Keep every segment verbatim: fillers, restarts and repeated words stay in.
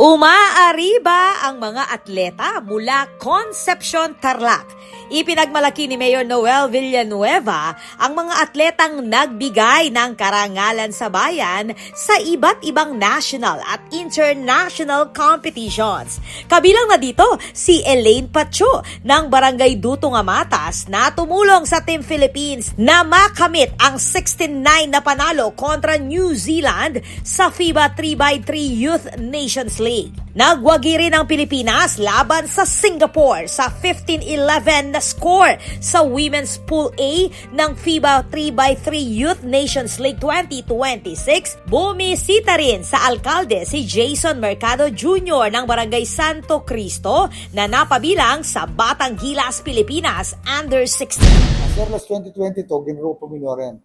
Umaariba ang mga atleta mula Concepcion, Tarlac. Ipinagmalaki ni Mayor Noel Villanueva ang mga atletang nagbigay ng karangalan sa bayan sa iba't ibang national at international competitions. Kabilang na dito si Elaine Pacho ng Barangay Dutung Amatas na tumulong sa Team Philippines na makamit ang sixteen nine na panalo kontra New Zealand sa FIBA three by three Youth Nations League. Nagwagi rin ang Pilipinas laban sa Singapore sa fifteen eleven na score sa Women's Pool A ng FIBA three by three Youth Nations League twenty twenty-six. Bumisita rin sa alkalde si Jason Mercado Junior ng Barangay Santo Cristo na napabilang sa Batang Gilas Pilipinas Under sixteen. As early as twenty twenty-two, ginrupo mi no rin.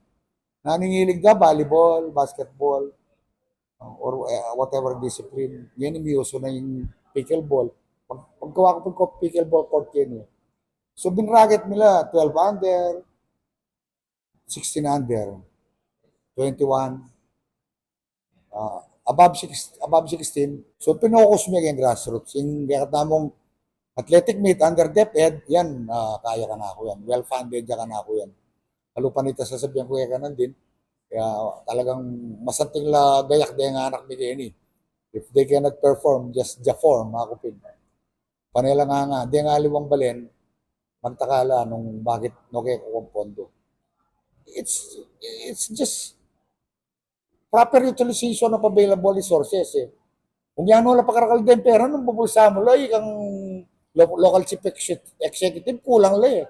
Nangingilig da, volleyball, basketball, or, eh, whatever discipline. Ngeni, miuso na ing pickleball. Pag, pagkawa ku pin pickleball court ngeni. So, binracket mi la, twelve under, sixteen under, twenty-one, ah, above six, above sixteen. So, pinokus mi ing grassroots. Ing kekatamu athletic meet under DepEd, yan, ah, kaya kanaku yan. Well-funded ya kanaku yan. Kalupa nita, sasabian ku kekanan din, kaya talagang masanting la gayak deng anak mi keni. If they cannot perform, just ja-form, aku pin. Pane la nganga, deng aliwang balen, magtaka la nung bakit no kekua pondo. It's, it's just proper utilization of available resources, eh. Kung yan, wala pakarakal din pera, nung bubulsa mu la, ikang lo-, local chief ex-, executive, kulang la, eh.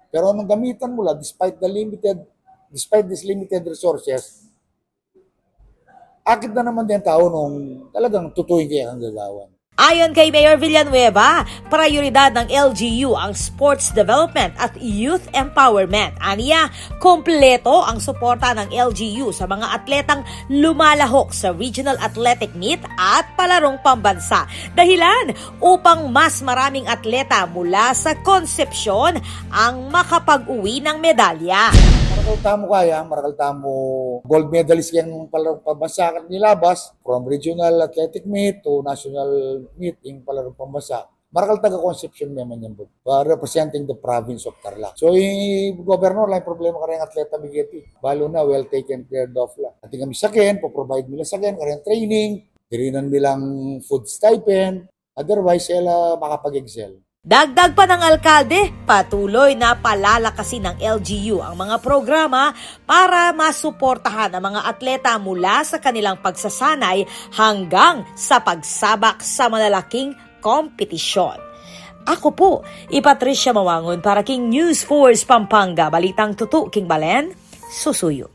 Pero nung gamitan mu la, despite the limited, despite these limited resources, akit na naman din tau nung talagang tutu ing kekang gagawan. Ayon kay Mayor Villanueva, prayoridad ng L G U ang sports development at youth empowerment. Anya, kumpleto ang suporta ng L G U sa mga atletang lumalahok sa regional athletic meet at palarong pambansa. Dahilan upang mas maraming atleta mula sa Concepcion ang makapag-uwi ng medalya. Marakal tamu kaya, marakal tamu gold medalist keng palarong pambansa, nilabas, from regional athletic meet to national meet, ing palarong pambansa. Marakal taga Concepcion me man yang bug, uh, representing the province of Tarlac. So, i gobernador, alang problema kareng atleta mi keti. Balu na, well taken care of la. Atin kami saken, po-provide mi la saken kareng training, dirinan mi lang food stipend, otherwise, e la makapag-excel. Dagdag pa ng alkalde, patuloy na palalakasin ng L G U ang mga programa para masuportahan ang mga atleta mula sa kanilang pagsasanay hanggang sa pagsabak sa malalaking kompetisyon. Ako po, i Patricia Mawangon para king News Force Pampanga, balitang tutu king balen, susuyu.